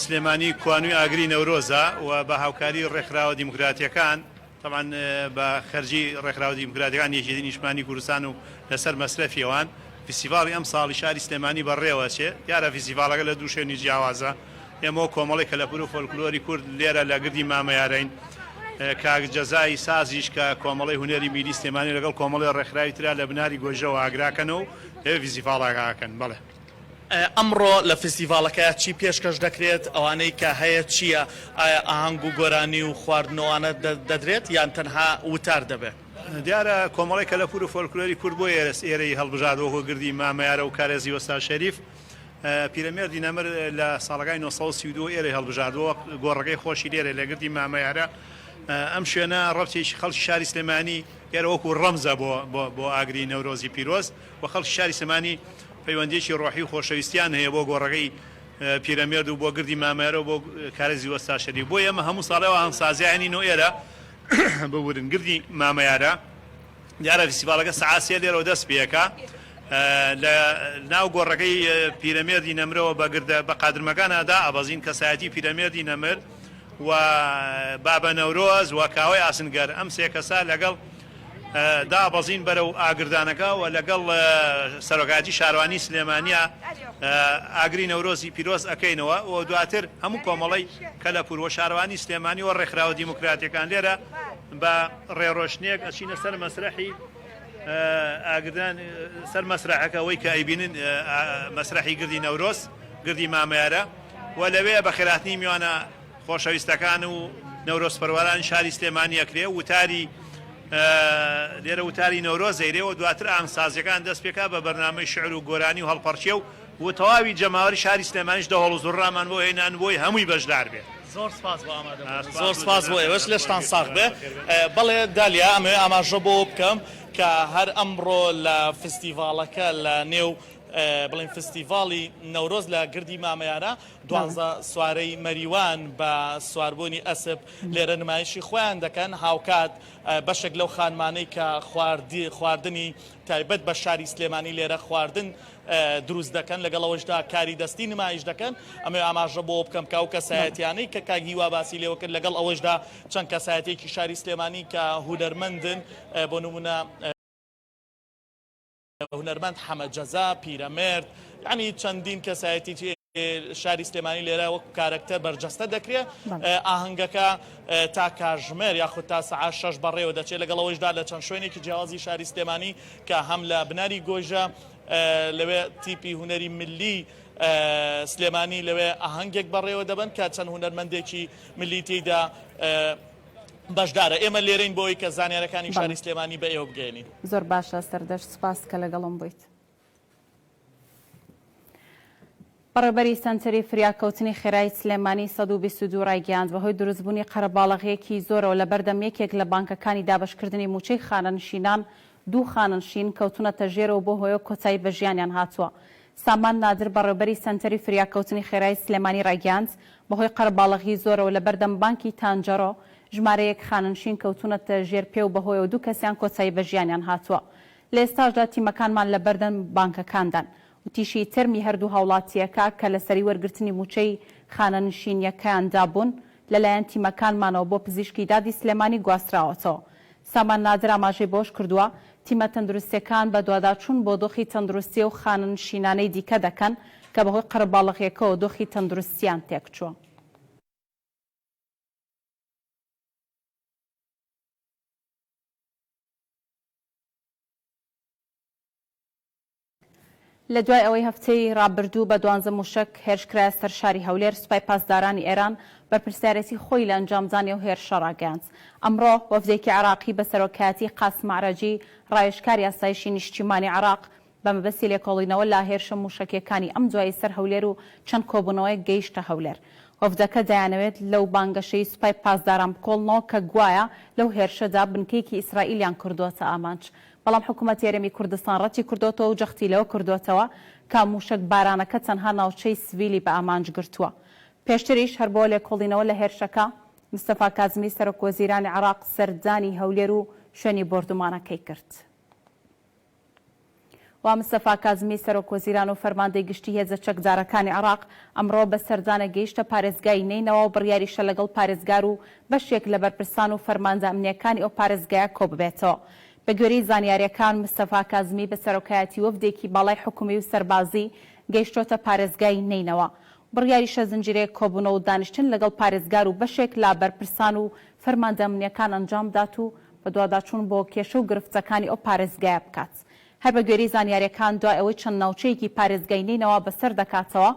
سلێمانی کوانوی ئاگری نەورۆزە و بە هاوکاری ڕێکخراوە دیموکراتیەکان تەبعەن بە خەرجی ڕێکخراوە دیموکراتیەکانی یەکێتی نیشتمانی کوردستان و لەسەر مەسرەفی ئەوان فیستیڤاڵی ئەمساڵی شاری سلێمانی بەڕێوە ئەچێ. دیارە فیستیڤاڵەکە لە دوو شوێنی جیاوازە. ئێمە وەک کۆمەڵەی کەلەپوور و فۆلکلۆری کورد لێرە لە گردی مامەیارەین. کاک جەزای سازیش کە کۆمەڵەی هونەری میری سلێمانی لەگەڵ کۆمەڵی ڕێکخراوی ترا لە بناری گۆیژەوە ئاگراکەنەوە و لەوێ فیستیڤاڵەکە ئەکەن. بەڵێ. ئەمڕۆ لە فیستیڤاڵەکە چی پێشکەش دەکرێت؟ ئەوانەی کە هەیە چییە؟ ئایا ئاهەنگ و گۆرانی و خواردن و ئەوانە دەدرێت یان تەنها وتار دەبێت؟ دیارە کۆمەڵەی کەلەپوور و فۆلکلۆری کورد بۆ ئێرەی هەڵبژارد وەکو گردی مامەیارە و کارێزی وەستا شەریف. پیرەمێردی نەمر لە ساڵەکانی 932 ئێرەی هەڵبژاردووە، گۆڕەکەی خۆشی لێرە لە گردی مامەیارە. ئەم شوێنە ڕەبتێکی خەڵکی شاری سلێمانی ئێرە وەکو ڕەمزە بۆ بۆ ئاگری نەورۆزی پیرۆز و خەڵکی شاری سلێمانی پەیوەندیەکی ڕۆحی و خۆشەویستیان هەیە بۆ گۆڕەکەی پیرەمێرد و بۆ گردی مامەیارە و بۆ کارێزی وەستا شەریف بۆیە ئێمە هەموو ساڵێ ئاهەنگسازی ئەنین و ئێرە ببورن گردی مامەیارە دیارە فیستیڤاڵەکە سەعات سێ لێرەوە دەست پێکا لە ناو گۆڕەکەی پیرەمێردی نەمرەوە بە گردە بە قادرمەکاندا دائەبەزین کەسایەتی پیرەمێردی نەمر و بابە نەورۆز و کاوەی ئاسنگەر ئەم سێ کەسە لەگەڵ دابەزین بەرەو ئاگردانەکە و لەگەڵ سەرۆکایەتی شارەوانی سلێمانیا ئاگری نەورۆزی پیرۆز ئەکەینەوە و دواتر هەموو کۆمەڵەی کەلەپوور و شارەوانی سلێمانی و ڕێکخراوە دیموکراتیەکان لێرە بە ڕێڕۆشتنێک ئەچینە سەر مەسرەحی ئاگردان سەر مەسرەحەکە ئەوەی کە ئەیبینن مەسرەحی گردی نەورۆز گردی مامەیارە و لەوێ بەخێرهاتنی میوانە خۆشەویستەکان و نەورۆز پەروەرانی شاری سلێمانی ئەکرێ وتاری لێرە وتاری نەورۆز ئەیرێ و دواتر ئاهەنگسازیەکان دەست پێکا بە بەرنامەی شعر و گۆرانی و هەڵپەڕکێ و و تەواوی جەماوەری شاری سلێمانیش دەهۆڵ و زوڕنامان بۆ هێنان بۆی هەمووی بەشدار بێ. زۆر سپاس بۆ ئامادەبوونت. زۆر سپاس بۆ ئێوەش لەشتان ساغ بێ. بەڵێ دالیا ئەمەوێ ئاماژە بەوە بکەم کە هەر ئەمڕۆ لە فستیڤاڵەکە لە نێو بڵێین فستیڤاڵی نەورۆز لە گردی مامەیارە دوانزە سوارەی مەریوان بە سواربوونی ئەسپ لێرە نمایشی خۆیان دەکەن، هاوکات بەشێک لەو خانمانەی کە خواردنی تایبەت بە شاری سلێمانی لێرە خواردن دروست دەکەن، لەگەڵ ئەوەشدا کاری دەستی نمایش دەکەن، ئەمەوێ ئاماژە بەوە بکەم کە ئەو کەسایەتیانەی کە کاک هیوا باسی لێوە کرد لەگەڵ ئەوەشدا چەند کەسایەتیەکی شاری سلێمانی کە هونەرمەندن بۆ نمونە، هونەرمەند حەمە جەزا، پیرەمێرد، یانی چەندین کەسایەتیی شاری سلێمانی لێرە وەکو کارەکتەر بەرجەستە دەکرێت. ئاهەنگەکە تا کاژمێر یاخود تا سەعات شەش بەڕێوە دەچێت، لەگەڵ ئەوەیشدا لە چەند شوێنێکی جیاوازی شاری سلێمانی کە هەم لە بناری گۆیژە لەوێ تیپی هونەری ملی سلێمانی لەوێ ئاهەنگێک بەڕێوە دەبەن کە چەند هونەرمەندێکی ملی تێیدا بەشدارە. ئێمە لێرەین بۆ ئەوەی کە زانیارەکانی شاری سلێمانی بە ئێوە بگەیەنین. زۆر باشە سەردەشت سوپاس کە لەگەڵم بوویت. بەڕێوبەری سەنتەری فریاکەوتنی خێرای سلێمانی 122 ڕایگەیاند، بەهۆی دروستبوونی قەرەباڵەغییەکی زۆرەوە لەبەردەم یەکێک لە بانکەکانی دابەشکردنی مووچەی خانەنشینان دوو خانەنشین کەوتوونەتە ژێرەوە بەو هۆیەوە کۆتایی بە ژیانیان هاتووە. سامان نادر بەڕێوبەری سەنتەری فریاکەوتنی خێرای سلێمانی ڕایگەیاند، بەهۆی قەرەباڵغی زۆرەوە لەبەردەم بانکی تانجەرۆ ژمارەیەک خانەنشین کەوتوونەتە ژێر پێ و بەهۆیەوە دوو کەسیان کۆتایی بە ژیانیان هاتووە. لە ئێستاشدا تیمەکانمان لەبەردەم بانکەکاندان. وتیشی، تەرمی هەردوو هاوڵاتییەکە کە لەسەری وەرگرتنی مووچەی خانەنشینییەکەیاندا بوون، لەلایەن تیمەکانمانەوە بۆ پزیشکی دادی سلێمانی گواستراوەتەوە. سامان نادر ئاماژەی بەوەشکردووە، تیمە تەندروستییەکان بەدواداچوون بۆ دۆخی تەندروستی ئەو خانەنشینانەی دیکە دەکەن کە بەهۆی قەرەباڵغییەکەوە دۆخی تەندروستییان تێکچووە. لە دوای ئەوەی هەفتەی ڕابردوو بە دوانزە مووشەک هێرش کرایە سەر شاری هەولێر، سوپای پاسدارانی ئێران بەرپرسیارێتی خۆی لە ئەنجامدانی ئەو هێرشە ڕاگەیاند. ئەمڕۆ وەفدێکی عێراقی بە سەرۆکایەتی قاسم ئەعرەجی ڕاوێژکاری ئاسایشی نیشتیمانی عێراق بە مەبەستی لێکۆڵینەوە لە هێرشە مووشەکییەکانی ئەم دوایی سەر هەولێر و چەند کۆبوونەوەیەک گەیشتە هەولێر. وەفدەکە دەیانەوێت لەو بانگەشەی سوپای پاسداران بکۆڵنەوە کە گوایە لەو هێرشەدا بنکەیەکی ئیسرائیلیان کردووەتە ئامانج. بەڵام حکومەتی هەرێمی کوردستان ڕەتی کردۆتەوە و جەختی لەوە کردۆتەوە کە مووشەک بارانەکە تەنها ناوچەی سڤیلی بە ئامانج گرتووە. پێشتریش هەر بۆ لێکۆڵینەوە لە هێرشەکە، مستەفا کازمی سەرۆک وەزیرانی عێراق سەردانی هەولێر و شوێنی بۆردومانەکەی کرد. و مستەفا کازمی سەرۆک وەزیران و فەرماندەی گشتی هێزە چەکدارەکانی عێراق ئەمڕۆ بە سەردانێک گەیشتە پارێزگای نەینەوا و بڕیاریشە لەگەڵ پارێزگار و بەشێک لە بەرپرسان و فەرماندە ئەمنییەکانی ئەو پارێزگایە کۆببێتەوە. بەگوێرەی زانیارییەکان، مستەفا کازمی بە سەرۆکایەتی وەفدێکی باڵای حکومی و سەربازی گەیشتۆتە پارێزگای نەینەوا. بڕیاریشە زنجیرەیەک کۆبوونەوە و دانیشتن لەگەڵ پارێزگار و بەشێک لە بەرپرسان و فەرماندە ئەمنییەکان ئەنجامبدات و بەدواداچوون بۆ کێشە و گرفتەکانی ئەو پارێزگایە بکات. هەر بەگوێرەی زانیارییەکان، دوای ئەوەی چەند ناوچەیەکی پارێزگای نەینەوا بەسەر دەکاتەوە،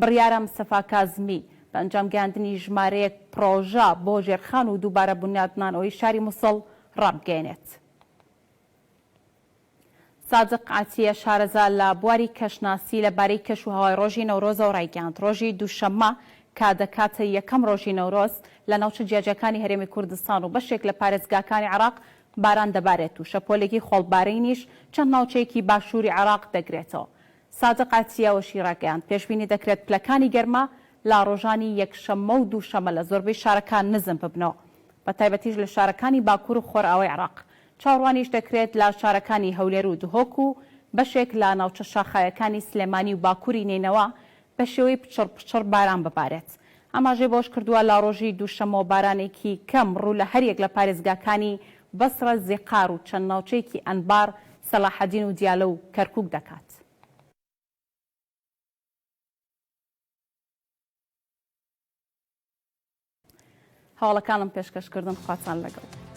بڕیارە مستەفا کازمی بە ئەنجامگەیاندنی ژمارەیەک پڕۆژە بۆ ژێرخان و دووبارە بونیادنانەوەی شاری موسڵ ڕابگەیەنێت. سادق عەتیە شارەزا لە بواری کەشناسی لە بارەی کەش و هەوای ڕۆژی نەورۆزەوە ڕایگەیاند، ڕۆژی دووشەممە. کە دەکاتە یەکەم ڕۆژی نەورۆز، لە ناوچە جیاجیاکانی هەرێمی کوردستان و بەشێک لە پارێزگاکانی عێراق باران دەبارێت و شەپۆلێکی خۆڵبارینیش چەند ناوچەیەکی باشووری عێراق دەگرێتەوە. سادق عەتیە ئەوەشی ڕاگەیاند، پێشبینی دەکرێت پلەکانی گەرما لە ڕۆژانی یەکشەممە و دووشەممە لە زۆربەی شارەکان نزم ببنەوە، بەتایبەتیش لە شارەکانی باکوور و خۆرئاوای عێراق. چاوەڕوانیش دەکرێت لە شارەکانی هەولێر و دهۆک و بەشێک لە ناوچە شاخاویەکانی سلێمانی و باکووری نەینەوا بە شێوەی پچڕ پچڕ باران ببارێت. ئاماژەی بەوەشکردووە، لە ڕۆژی دووشەممەوە بارانێکی کەم ڕوو لە هەریەک لە پارێزگاکانی بەسڕە، زیقار و چەند ناوچەیەکی ئەنبار، سەلاحەدین و دیالە و کەرکوک دەکات. هەواڵەکانم پێشکەش کردن خواتان لەگەڵ.